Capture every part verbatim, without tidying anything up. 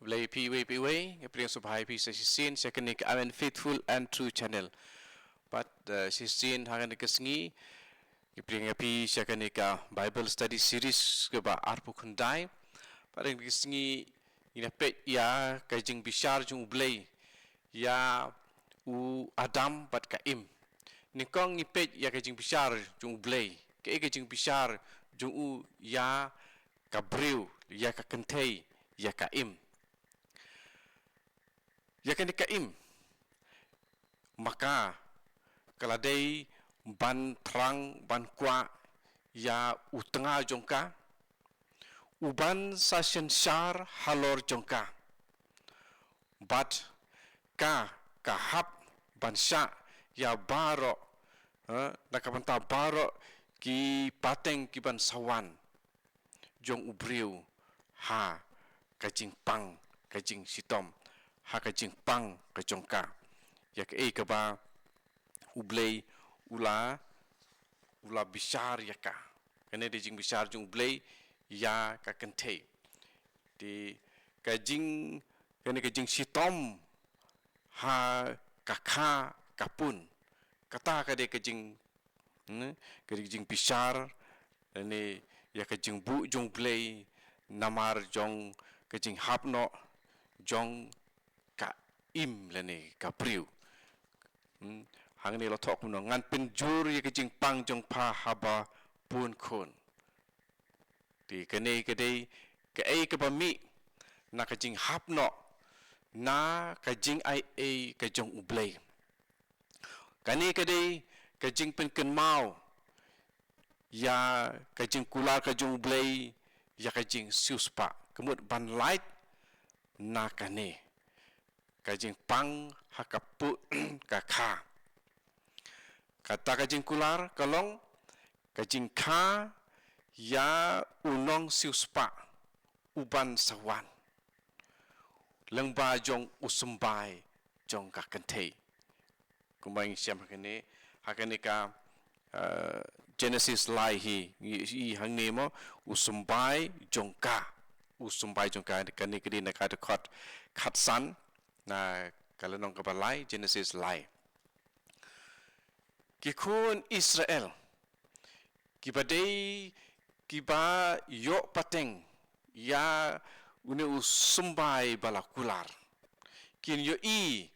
Khublei phi iwei pa iwei, nga pdiang sngewbha ïa phi sa shisien sha kane ka Amen Faithful and True Channel. Bad, eh, shisien ha kane ka sngi, nga pdiang ïa phi sha kane ka Bible Study Series kaba arphew khyndai. Bad ha kane ka sngi, ngin ïa peit ïa ka jingbishar jong U Blei ïa u Adam bad ka Im. Nyngkong ngin peit ïa ka jingbishar jong U Blei. Kaei ka jingbishar jong u ïa ka briew, ïa ka kynthei, ïa ka Im. Ïa kane ka Im, ma ka, ka la dei ban thrang, ban kwah ïa u tnga jong ka, u ban sa synshar halor jong ka. Bad ka, ka hap ban shah ïa baroh, eh, na ka bynta baroh ki pateng ki ban sa wan jong u briew ha ka jingpang, ka jingshitom, ha ka jingpang ka jong ka. Ïa kaei kaba U Blei u la, u la bishar ïa ka. Kane dei jingbishar jong U Blei ïa ka kynthei. Te ka jing, kane ka jingshitom ha ka kha ka pun. Kata ka dei ka jing, hmm, ka dei ka jingbishar, ne ïa ka jingbuh jong U Blei namar jong ka jinghap noh jong ka Im lane ka briew. Hmm, hangne la thoh kumno, ngan pynjur ïa ka jingpang jong pha haba pun khun. Te kane ka dei kaei kaba mih na ka jinghap noh na ka jingai ei ka jong U Blei. Kane ka dei ka jingpynkynmaw ïa ka jingkular ka jong U Blei ïa ka jingsiewspah. Ka mut ban lait na kane ka jingpang ha ka pun ka kha. Kata ka jingkular ka long ka jingkha ïa u nongsiewspah u ban sa wan lyngba jong u symbai jong ka kynthei. Kumba ngi shem ha kane, ha kane ka, eh, Genesis lai hi, ngi i hangne mo, u symbai jong ka. U symbai jong ka, kane ka dei na ka dkhot khatsan, na ka lynnong kaba lai, Genesis lai. Ki khun Israel, kiba dei kiba ïoh pateng ïa une u symbai ba la kular, kin ïohi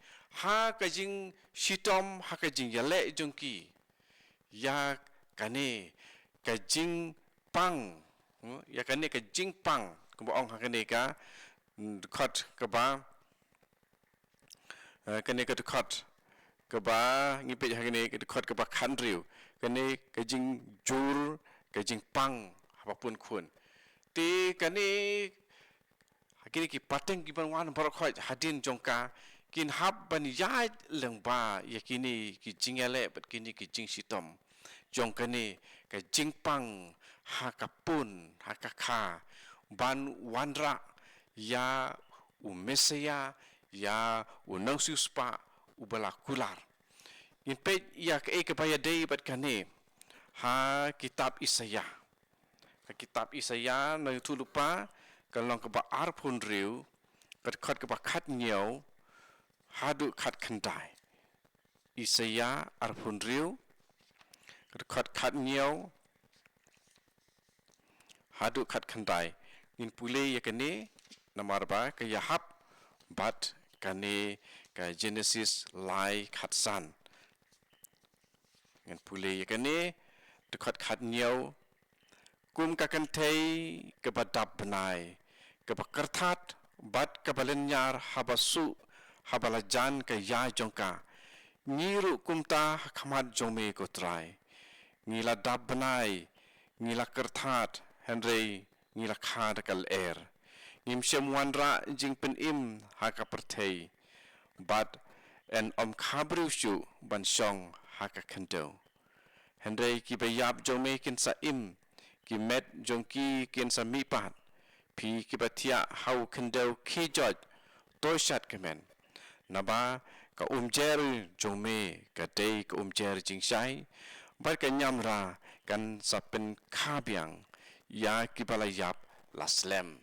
ha ka jingshitom, ha ka jingïaleh jong ki ïa kane ka jingpang, hmm, ïa kane ka jingpang, kumba ong ha kane ka, hmm, dkhot kaba, eh, kane ka dkhot kaba ngi peit ha kane ka dkhot kaba khathynriew. Kane ka jingjur, ka jingpang haba pun khun. Te kane, ha kine ki pateng ki ban wan baroh khoit hadien jong ka, kin hap ban ïaid lyngba ïa kine ki jingïaleh bad kine ki jingshitom jong kane ka jingpang ha ka pun, ha ka kha, ban wanrah ïa u Messaïah, ïa u nongsiewspah uba la kular. Ngin peit ïa kaei kaba ïadei bad kane ha kitab Isaïah. Ha kitab Isaïah, nangthuh lypa, ka lynnong kaba arphew hynriew, ka dkhot kaba khathynñiew haduh khatkhyndai. Isaïah arphew hynriew, ka dkhot khathynñiew haduh khatkhyndai. Ngin pule ïa kane namar ba ka ïahap bad kane ka Genesis lai khatsan. Ngin pule ïa kane, dkhot khathynñiew. Kum ka kynthei kaba dap bnai, kaba kyrthat bad kaba lynñiar haba suh, haba la jan ka ïa jong ka, ngi ruh kumta ha khmat jong me, ko Trai. Ngi la dap bnai, ngi la kyrthat, hynrei ngi la kha da ka lyer. Ngim shym wanrah jingpynim ha ka pyrthei, bad yn ym kha briew shuh ban shong ha ka khyndew. Hynrei kiba ïap jong me kin sa im, ki met jong ki kin sa mihpat. Phi kiba thiah ha u khyndew, khie joit, to shat kmen. Naba ka umjer jong me ka dei ka umjer jingshai, bad ka niamra kan sa pynkha biang ïa kiba la ïap la slem.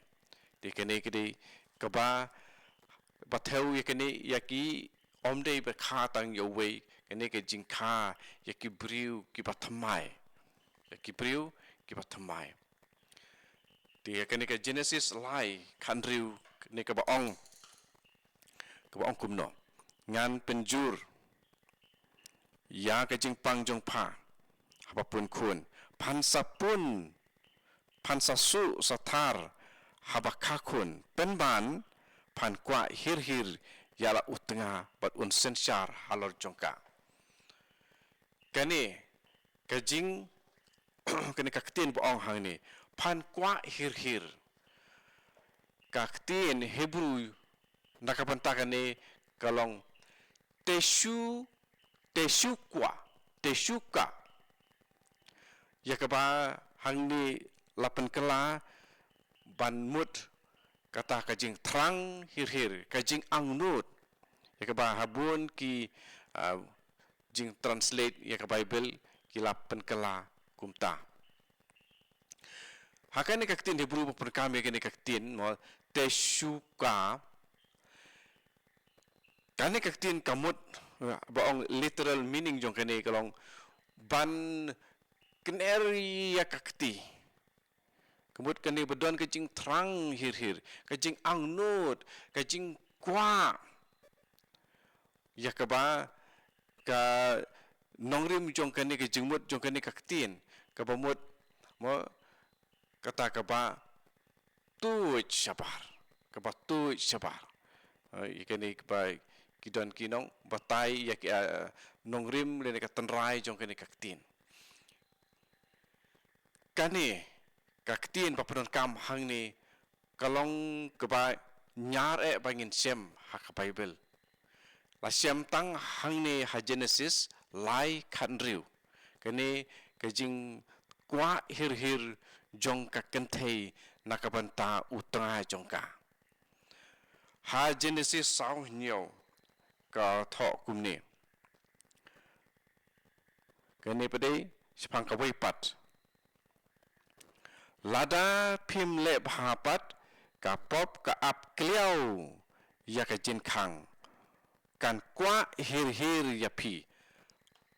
Te kane ka dei kaba, ba thew ïa kane, ïa ki, ym dei ba kha tang ïa uwei, kane ka jingkha ïa ki briew kiba thymmai. Ïa ki briew kiba thymmai. Te ïa kane ka Genesis lai khathynriew, kane kaba ong, kaba ong kumno: Ngan pynjur ïa ka jingpang jong pha haba pun khun, phan sa pun, phan sa suh sa thar haba kha khun, pynban phan kwah hir hir ïa la u tnga bad un synshar halor jong ka. Kane ka jing, kane ka ktien ba ong hangne, phan kwah hir hir. Ka ktien Hebru na ka bynta kane ka long teshu, teshuka, teshuka. Ïa kaba hangne la pynkylla ban mut kata ka jingthrang hir hir, ka jingangnud. Ïa kaba ha bun ki, ah, jingtranslate ïa ka Baibl ki la pynkylla kumta. Ha kane ka ktien Hebru ba pyndonkam ïa kane ka ktien, mo, teshuka. Kane ka ktien ka mut, ba ong literal meaning jong kane ka long ban kner ïa ka kti. Ka mut kane ba don ka jingthrang hir hir, ka jingangnud, ka jingkwah. Ïa kaba ka nongrim jong kane, ka jingmut jong kane ka ktien, kaba mut, mo, kata kaba tuid shabar, kaba tuid shabar. Eh, ïa kane kaba ki don ki nongbatai ïa ki, eh, nongrim lane ka tynrai jong kane ka ktien. Kane ka ktien ba pyndonkam hangne ka long kaba ñiar eh ba ngin shem ha ka Baibl. La shem tang hangne ha Genesis lai khathynriew. Kane ka jingkwah hir hir jong ka kynthei na ka bynta u tnga jong ka. Ha Genesis saw hynñiew ka thoh kumne. Kane pat dei shaphang kawei pat. Lada phim leh bha pat, ka pop ka ap kliaw ïa ka jingkhang, kan kwah hir hir ïa phi.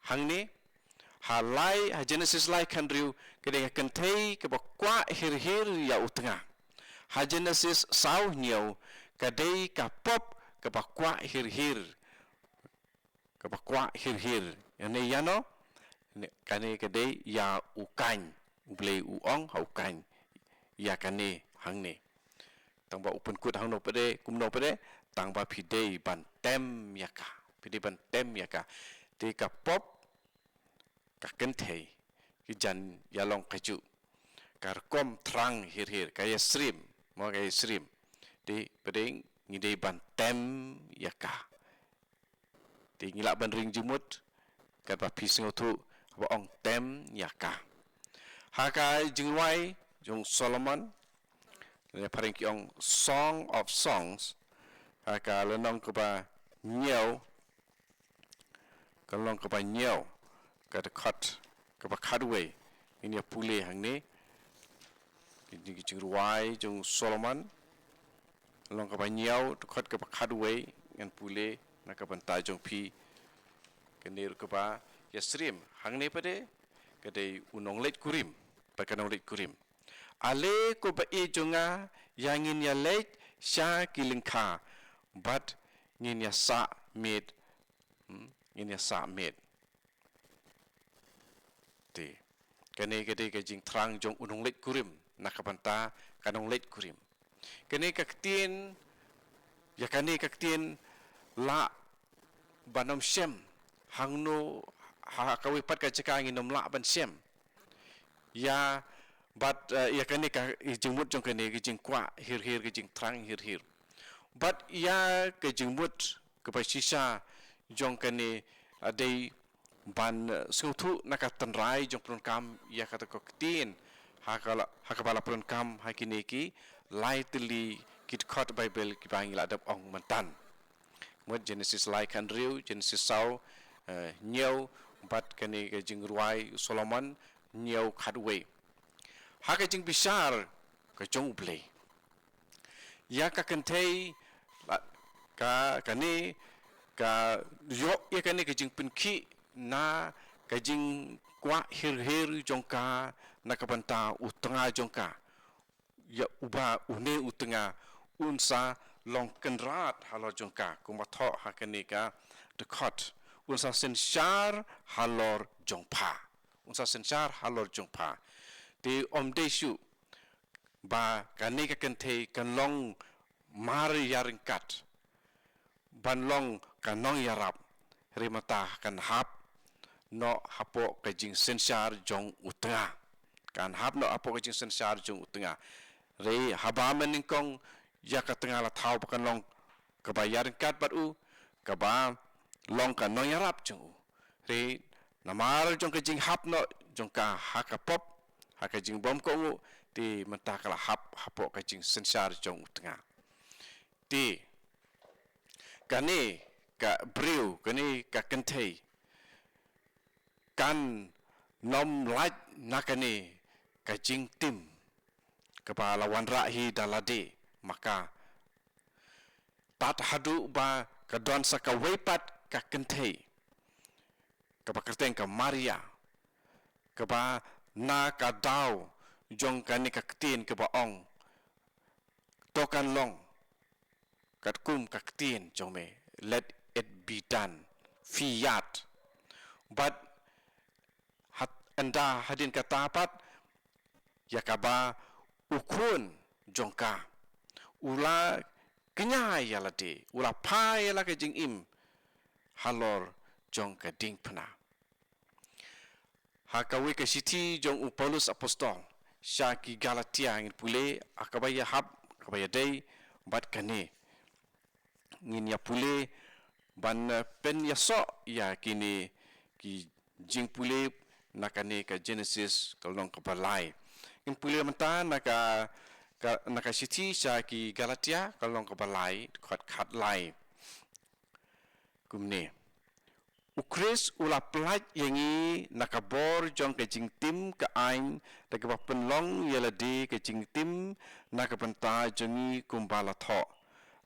Hangne, ha lai, ha Genesis lai khathynriew, ka dei ka kynthei kaba kwah hir hir ïa u tnga. Ha Genesis saw hynñiew, ka dei ka pop kaba kwah hir hir, kaba kwah hir hir. Ïa ne ïa no? Ne, kane ka dei ïa u Kain. U Blei u ong ha u Kain ïa kane hangne. Tang ba u pynkut hangno pat de, kumno pat de, tang ba phi dei ban tem ïa ka. Phi dei ban tem ïa ka. Te ka pop, ka kynthei, ki jan ïa long kajuh. Ka rukom thrang hir hir, ka ïasyriem, mo, ka ïasyriem. Te pat de ngi dei ban tem ïa ka. Te ngi lah ban ring jingmut, katba phi sngewthuh, ba ong tem ïa ka. Ha ka jingrwai jong Solomon, lane phareng ki ong Song of Songs, ha ka lynnong kaba hynñiew, ka lynnong kaba hynñiew, ka dkhot kaba khatwei, ngin ïa pule hangne, ki jing, ki jingrwai jong Solomon, lynnong kaba hynñiew, dkhot kaba khatwei, ngan pule na ka bynta jong phi. Kane ruh kaba ïasyriem, hangne pat de, ka dei u nongleit kurim, bad ka nongleit kurim. Ale ko ba ïeit jong nga, ïa ngin ïa leit sha ki lyngkha, bad ngin ïa sah miet, hmm, ngin ïa sah miet. Te kane ka dei ka jingthrang jong u nongleit kurim, na ka bynta ka nongleit kurim. Kane ka ktien, ïa kane ka ktien lah ban ym shem, hangno, ha kawei pat ka jaka ngin ym lah ban shem. Ïa, bad, eh, ïa kane ka, i jingmut jong kane, ka jingkwah hir hir, ka jingthrang hir hir. Bad ïa ka jingmut kaba shisha jong kane, eh, dei ban, eh, sngewthuh na ka tynrai jong pyndonkam ïa kata ka ktien, ha ka la, ha kaba la pyndonkam ha kine ki lai tylli ki dkhot Baibl kiba ngi la dep ong mynta. Mut Genesis lai khathynriew, Genesis saw, eh, hynñiew, bad kane ka jingrwai Solomon, hynñiew khatwei. Ha ka jingbishar ka jong U Blei, Ïa ka kynthei, la, ka, kane, ka ïoh ïa kane ka jingpynkhih na ka jingkwah hir hir jong ka na ka bynta u tnga jong ka. Ïa uba une u tnga un sa long kynrad halor jong ka, kumba thoh ha kane ka dkhot. Un sa synshar halor jong pha. Un sa synshar halor jong pha. Te ym dei shuh ba kane ka kynthei kan long mar ïaryngkat ban long ka nongïarap, hynrei mynta kan hap noh hapoh ka jingsynshar jong u tnga. Kan hap noh hapoh ka jingsynshar jong u tnga. Hynrei haba mynnyngkong ïa ka tnga la thaw ba kan long kaba ïaryngkat bad u, kaba long ka nongïarap jong u. Hynrei namar jong ka jinghap noh jong ka ha ka pop, ha ka jingbymkohnguh, te mynta ka la hap hapoh ka jingsynshar jong u tnga. Te kane ka briew, kane ka kynthei, kan nym lait na kane ka jingtim kaba la wanrah hi da lade ma ka, tad haduh ba ka don sa kawei pat ka kynthei kaba kyrteng ka Maria, kaba na ka daw jong kane ka ktien kaba ong, to kan long katkum ka ktien jong me, let it be done, fiat. Bad hat ynda hadien kata pat, ïa kaba u khun jong ka u la kñia ïa lade, u la phah ïa la ka jingim halor jong ka diengphna. Ha kawei ka shithi jong u Paulus Apostol sha ki Galatia, ngin pule ha kaba ïahap, kaba ïadei bad kane. Ngin ïa pule ban, eh, pynïasoh ïa kine ki jingpule na kane ka Genesis ka lynnong kaba lai. Ngin pule mynta na ka, ka, na ka shithi sha ki Galatia ka lynnong kaba lai, dkhot khatlai. Kumne. U Khrist u la pyllait ïa ngi na ka bor jong ka jingtim ka aiñ, da kaba pynlong ïa lade ka jingtim na ka bynta jong ngi kumba la thoh.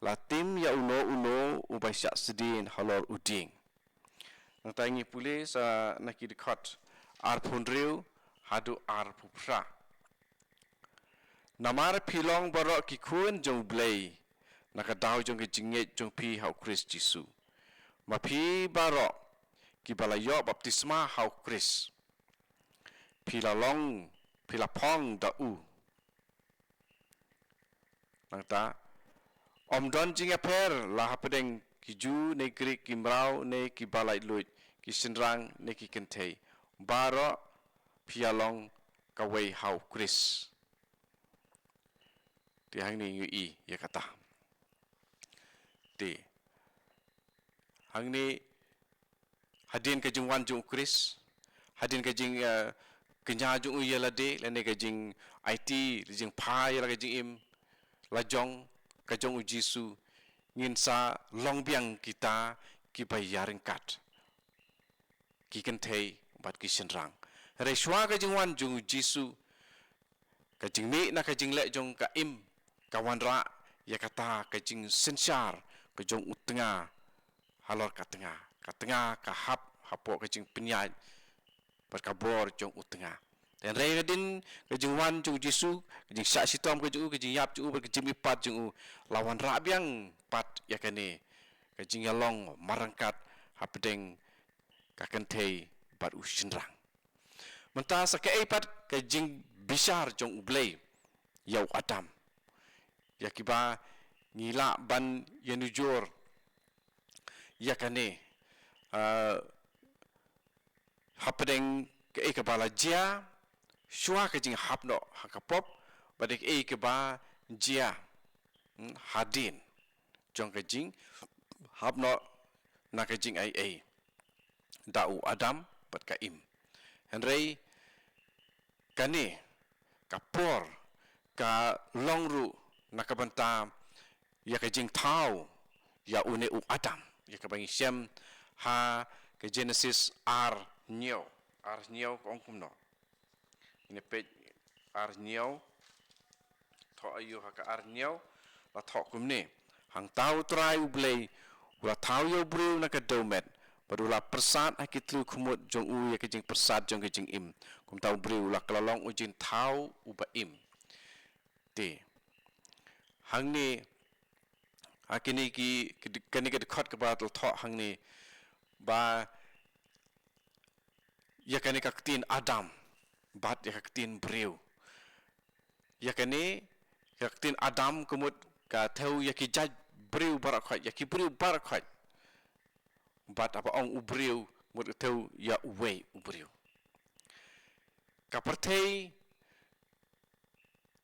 La tim ïa uno uno uba shah sdien halor u dieng. Nangta ngi pule sa na ki dkhot arphew hynriew haduh arphew phra. Namar phi long baroh ki khun jong U Blei na ka daw jong ka jingngeit jong phi ha U Khrist Jisu. Ma phi baroh kiba la ïoh baptisma ha U Khrist, phi la long, phi la phong da u. Nangta, ym don jingïapher la hapdeng ki Jiw ne Grik, ki mraw ne kiba laitluid, ki shynrang ne ki kynthei. Baroh phi ïa long kawei ha U Khrist. Te hangne ngi ïohi ïa kata. Te hangne hadien ka jingwan jong U Khrist, hadien ka jing, eh, kñia jong u ïa lade, lane ka jingaiti, jingphah ïa la ka jingim, la jong, ka jong U Jisu, ngin sa long biang kita kiba ïaryngkat, ki kynthei bad ki shynrang. Hynrei shuwa ka jingwan jong U Jisu, ka jingmih na ka jingleh jong ka im ka wanrah ïa kata ka jingsynshar ka jong u tnga halor ka tnga. Ka tnga ka hap hapoh ka jingpynïaid bad ka bor jong u tnga. Hynrei hadien ka jingwan jong U Jisu, ka jingshah shitom ka jong u, ka jingïap jong u bad ka jingmihpat jong u, la wanrah biang pat ïa kane ka jingïalong marryngkat hapdeng ka kynthei bad u shynrang. Mynta sa kaei pat ka jingbishar jong U Blei ïa u Adam, ïa kiba ngi lah ban ïanujor ïa kane, ah, hapdeng kaei kaba la jia shuwa ka jinghap noh ha ka pop, bad kaei kaba jia, hmm, hadien jong ka jinghap noh na ka jingaiei da u Adam bad ka Im. Hynrei kane ka por ka long ruh na ka bynta ïa ka jingthaw ïa une u Adam, ïa kaba ngi shem ha ka Genesis ar hynñiew. Ar hynñiew ka ong kumno? Ngin peit ar hynñiew. Thoh aïu ha ka ar hynñiew. la thoh kumne: Hangta U Trai U Blei u la thaw ïa u briew na ka dewmet, bad u la pyrsad ha ki thliew khmut jong u ïa ka jingpyrsad jong ka jingim. Kumta u briew u la kylla long u jingthaw uba im. Te hangne, ha kine ki, kane ka dkhot kaba la thoh hangne, ba ïa kane ka ktien Adam bad ïa ka ktien briew. Ïa kane ka ktien Adam ka mut ka thew ïa ki jait briew baroh khoit, ïa ki briew baroh khoit. Bad haba ong u briew, mut ka thew ïa uwei u briew. Ka pyrthei,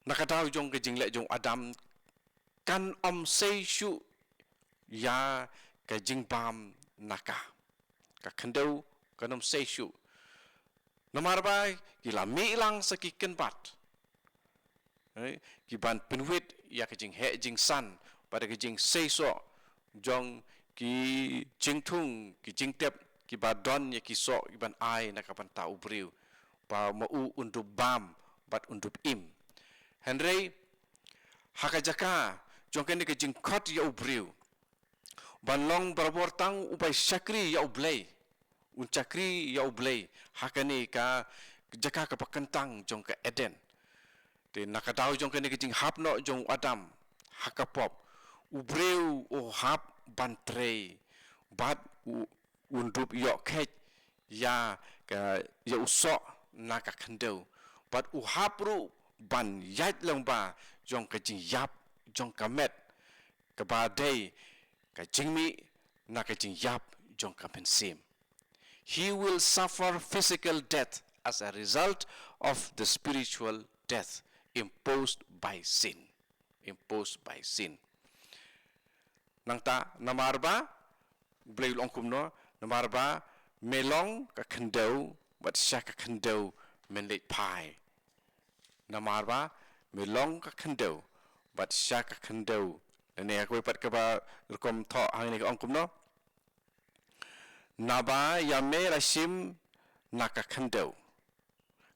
na ka daw jong ka jingleh jong u Adam, kan ym sei shuh ïa ka jingbam na ka. Ka khyndew kan ym sei shuh. Namar ba ki la mih lang sa ki kynbat, eh, ki ban pynwit ïa ka jingheh jingsan bad ka jingseisoh jong ki jingthung ki jingtep kiba don ïa ki soh ki ban ai na ka bynta u briew, ba ma u un dup bam bad un dup im. Hynrei ha ka jaka jong kane ka jingkhot ïa u briew ban long barabor tang uba shakri ïa U Blei, un shakri ïa U Blei ha kane ka jaka kaba kyntang jong ka Eden. Te na ka daw jong kane ka jinghap noh jong u Adam ha ka pop, u briew u hap ban trei bad u, un dup ïoh kheit ïa ka, ïa u soh na ka khyndew. Bad u hap ruh ban ïaid lyngba jong ka jingïap jong ka met, kaba dei ka jingmih na ka jingïap jong ka mynsiem. He will suffer physical death as a result of the spiritual death imposed by sin. Imposed by sin. Nangta, namar ba, Blei u ong kumno, namar ba me long ka khyndew, bad sha ka khyndew men leit phai. Namar ba me long ka khyndew, bad sha ka khyndew. Lane ha kawei pat kaba rukom thoh hangne ka ong kumno: Naba ïa me la shim na ka khyndew.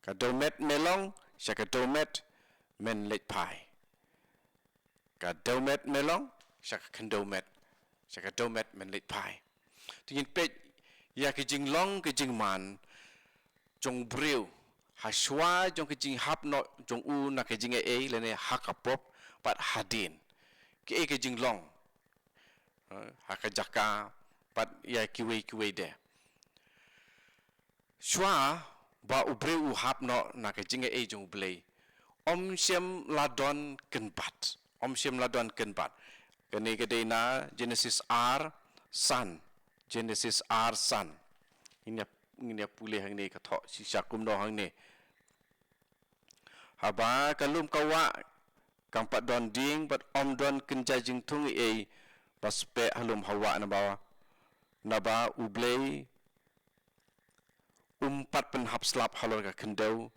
Ka dewmet me long, sha ka dewmet men leit phai. Ka dewmet me long, sha ka khyndew met, sha ka dewmet men leit phai. Te ngin peit ïa ka jinglong ka jingman jong u briew ha shuwa jong ka jinghap noh jong u na ka jingaiei lane ha ka pop bad hadien. Kaei ka jinglong, eh, ha ka jaka bad ïa kiwei kiwei de. Shuwa ba u briew u hap noh na ka jingaiei jong U Blei, ym shym la don kynbat. Ym shym la don kynbat. Kane ka dei na Genesis ar san. Genesis ar san. Ngin ïa, ngin ïa pule hangne ka thoh shisha kumno hangne. Haba ka lum ka wah kam pat don dieng bad ym don kynja jingthung ei ei ba speh ha lum ha wah, naba, naba U Blei um pat pynhap slap halor ka khyndew,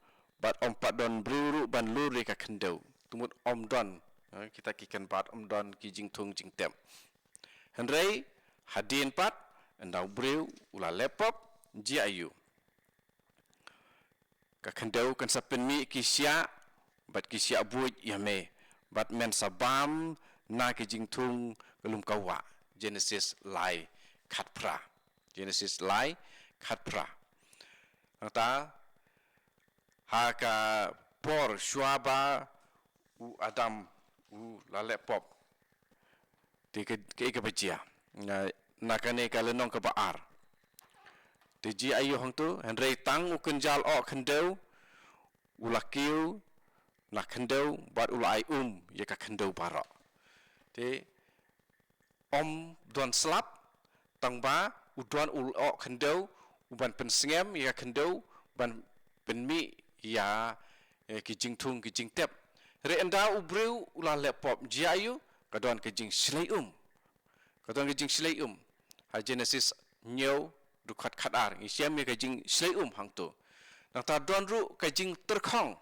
bad ym pat don briew ruh ban lur ïa ka khyndew. Te mut ym don, eh, kita ki kynbat, ym don ki jingthung jingtep. Hynrei hadien pat, ynda u briew u la leh pop, jia aiu? Ka khyndew kan sa pynmih ki shiah bad ki shiah buit ïa me, bad men sa bam na ki jingthung ka lum ka wah. Genesis lai khatphra. Genesis lai khatphra. Nangta ha ka por shuwa ba u Adam u la leh pop, te ka, kaei kaba jia na, na kane ka lynnong kaba ar? Te jia aiu hangto? Hynrei tang u kynjal oh khyndew u la kiew na khyndew bad u la ai um ïa ka khyndew baroh. Te ym don slap, tang ba u don u oh khyndew u ban pynsngem ïa ka khyndew, ban pynmih ïa, eh, ki jingthung ki jingtep. Hynrei ynda u briew u la leh pop, jia aiu? Ka don ka jingshlei um. Ka don ka jingshlei um. Ha Genesis hynñiew, dkhot khatar, ngi shem ïa ka jingshlei um hangto. Nangta don ruh ka jingtyrkhong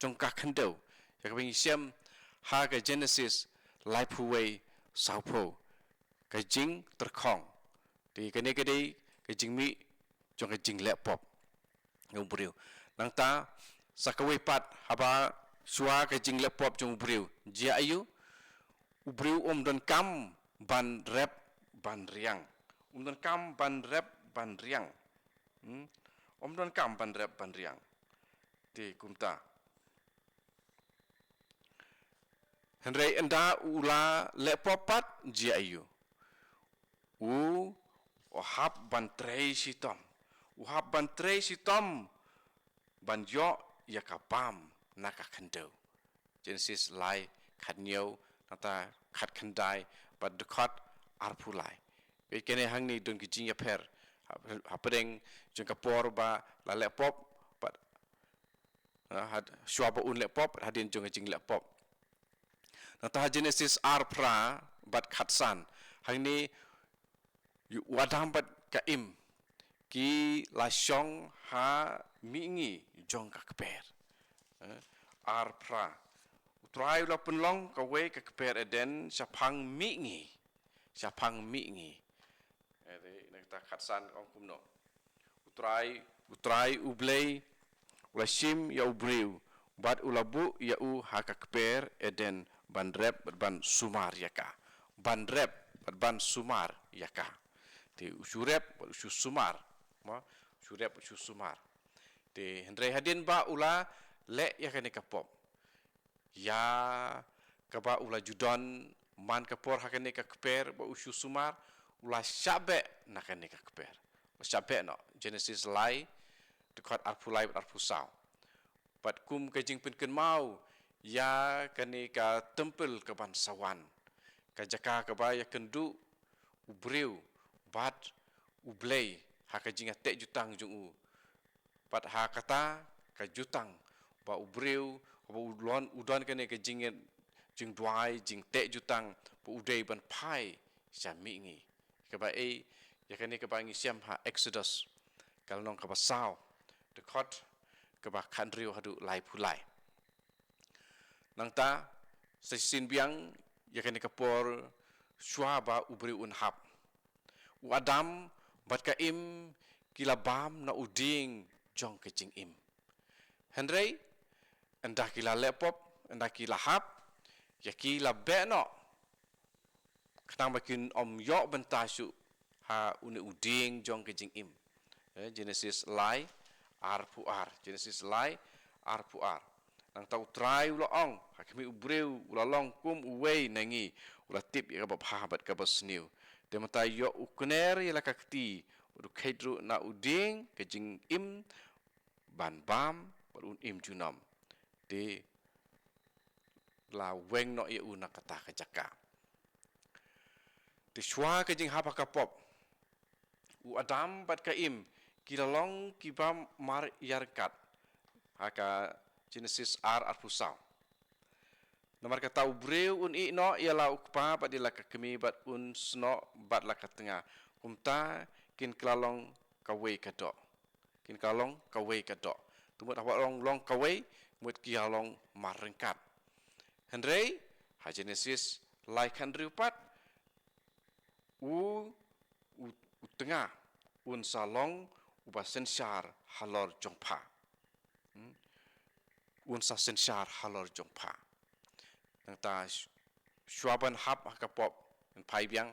jong ka khyndew, ïa kaba ngi shem ha ka Genesis laiphew wei, sawphew. Ka jingtyrkhong. Te kane ka dei ka jingmih jong ka jingleh pop jong u briew. Nangta sa kawei pat, haba shuwa ka jingleh pop jong u briew, jia aiu? u briew um donkam ban rep ban riang. Um donkam ban rep ban riang. Hmm? Um donkam ban rep ban riang. Te kumta. Hynrei ynda u la leh pop pat jia aiu. U, u hap ban trei shitom. U hap ban trei shitom ban ïoh ïa ka bam na ka khyndew. Genesis lai khathynñiew, nangta khatkhyndai, bad dkhot arphew lai. Bad kane hangne don ka jingïapher. Hap-, hapdeng jong ka por ba la leh pop, bad, ah, had-, shuwa ba un leh pop, hadien jong ka jingleh pop. Nangta ha Genesis arphra bad khatsan. Hangne u Adam bad ka Im ki la shong ha mihngi jong ka kper. Eh, arphra. U Trai u la pynlong kawei ka kper Eden shaphang mihngi. Shaphang mihngi. Eh, te, na kata khatsan ong kumno. U Trai, u Trai u Blei, u la shim ïa u briew, bad u la buh ïa u ha ka kper Eden ban rep, bad ban sumar ïa ka. Ban rep, bad ban sumar ïa ka. Te u shu rep, bad u shu sumar. Mo, u shu rep, u shu sumar. Te hynrei hadien ba u la leh ïa kane ka pop. Ïa kaba u la ju don man ka por ha kane ka kper ba u shu sumar, u la shah beh na kane ka kper. U la shah beh noh. Genesis lai, dkhot arphew lai bad arphew saw. Bad kum ka jingpynkynmaw ïa kane ka templ kaban sa wan. Ka jaka kaba ïakynduh u briew bad u Blei ha ka jingïateh jutang jong u. Bad ha kata ka jutang ba u briew, ba u don, u don kane ka jing, jingduwai, jingteh jutang, ba u dei ban phai sha mihngi. Kaba ei, ïa kane kaba ngi shem ha Exodus, ka lynnong kaba saw, dkhot kaba khathynriew haduh laiphew lai. Nangta, sa shisien biang, ïa kane ka por, shuwa ba u briew un hap. U Adam bad ka Im ki la bam na u dieng jong ka jingim. Hynrei, ynda ki la leh pop, ynda ki la hap, ïa ki la beh noh. Khnang ba kin ym ïoh bynta shuh ha une u dieng jong ka jingim. Eh, Genesis lai, arphew ar. Genesis lai, arphew ar. Nangta u Trai u la ong, ha khmih u briew, u la long kum uwei na ngi, u la tip ïa kaba bha bad kaba sniew. Te mynta ïoh u kner ïa la ka kti, bad u kheit ruh na u dieng, ka jingim, ban bam, bad un im junom. Te la weng noh ïa u na kata ka jaka. Te shuwa ka jinghap ha ka pop. U Adam bad ka Im, ki la long kiba mar ïaryngkat. Ha ka Genesis ar arphew saw. Namar kata u briew un ïeh noh ïa la u kpa bad ïa la ka kmie bad un snoh bad la ka tnga. Kumta kin kylla long kawei ka doh. Kin kylla long kawei ka doh. Te mut haba long, long kawei, mut ki la long mar ryngkat. Hynrei, ha Genesis lai khathynriew pat, u, u, u tnga, un sa long uba synshar halor jong pha. Hmm? Un sa synshar halor jong pha. Nangta sh-, shuwa ban hap ha ka pop, ngan phai biang.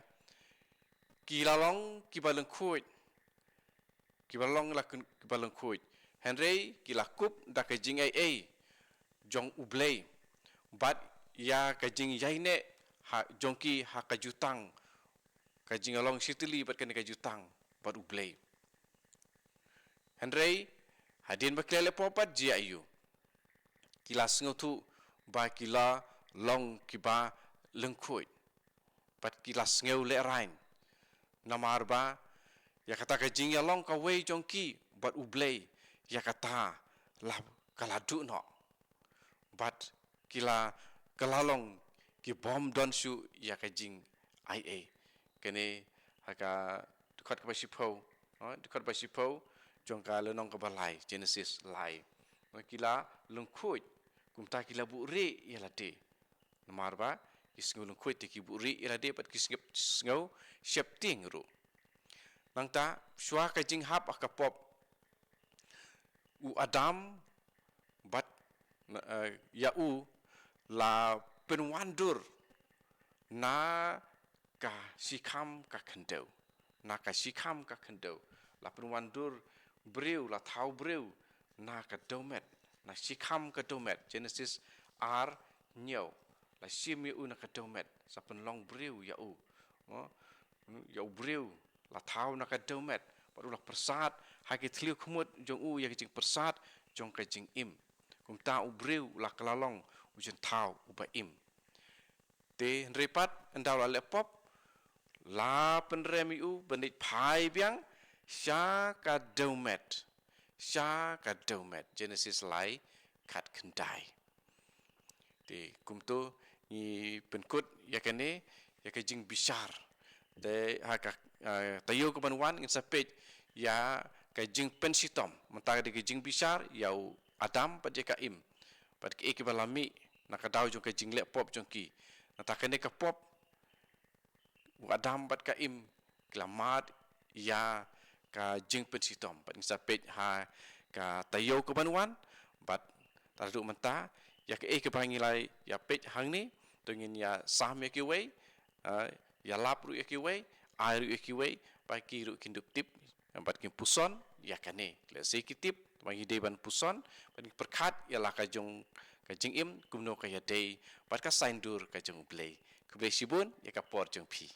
Ki la long kiba lyngkhuid. Kiba long la kun-, kiba lyngkhuid. Hynrei ki la kup da ka jingaiei jong U Blei. Bad ïa ka jingïaineh ha jong ki ha ka jutang. Ka jinglong shitylli bad kane ka jutang bad U Blei. Hynrei, hadien ba ki la leh pop bad jia aiu, ki la sngewthuh ba ki la long kiba lyngkhuid. Bad ki la sngew lehraiñ. Namar ba, ïa kata ka jingïalong kawei jong ki bad U Blei, ïa kata la, ka la duh noh. Bad ki la, ka la long kibym don shuh ïa ka jingaiei. Kane ha ka dkhot kaba shiphew, ha, dkhot ba shiphew, jong ka lynnong kaba lai, Genesis lai. Ki la lyngkhuid, kumta ki la buhrieh ïa lade. Namar ba, ki sngew lyngkhuid te ki buhrieh ïa lade bad ki sngew, sngew sheptieng ruh. Nangta, shuwa ka jinghap ha ka pop, u Adam bad, eh, ïa u la pynwandur Na ka shikham ka khyndew. Na ka shikham ka khyndew. La pynwandur briew, la thaw briew na ka dewmet, na shikham ka dewmet. Genesis ar hynñiew. La shim ïa u na ka dewmet, sa pynlong briew ïa u. Mo? Ïa u briew, la thaw na ka dewmet. Bad u la pyrsad ha ki thliew khmut jong u ïa ka jingpyrsad jong ka jingim. Kumta u briew u la kylla long u jingthaw uba im. Te hynrei pat, ynda u la leh pop, la pynrem ïa u ban leit phai biang sha ka dewmet. Sha ka dewmet. Genesis lai khatkhyndai. Te kumto ngi pynkut ïa kane, ïa ka jingbishar. Te ha ka, ah, taïew kaban wan ngin sa peit ïa ka jingpynshitom. Mynta ka dei ka jingbishar ïa u Adam bad ïa ka Im. Bad kiei kiba la mih na ka daw jong ka jingleh pop jong ki. Nangta kane ka pop, u Adam bad ka Im ki la mad ïa ka jingpynshitom. Bad ngin sa peit ha ka taïew kaban wan, bad haduh mynta, ïa kaei kaba ngi la ïa peit hangne, to ngin ïa sam ïa kiwei, ah, ïalap ruh ïa kiwei, ai ruh ïa kiwei, ba ki ruh kin dup tip, bad kin puson ïa kane. Lehse ki tip ba ngi dei ban puson, bad ngi pyrkhat ïa la ka jong ka jingim, kumno ka ïadei bad ka saiñdur ka jong U Blei. Khublei shibun ïa ka por jong phi.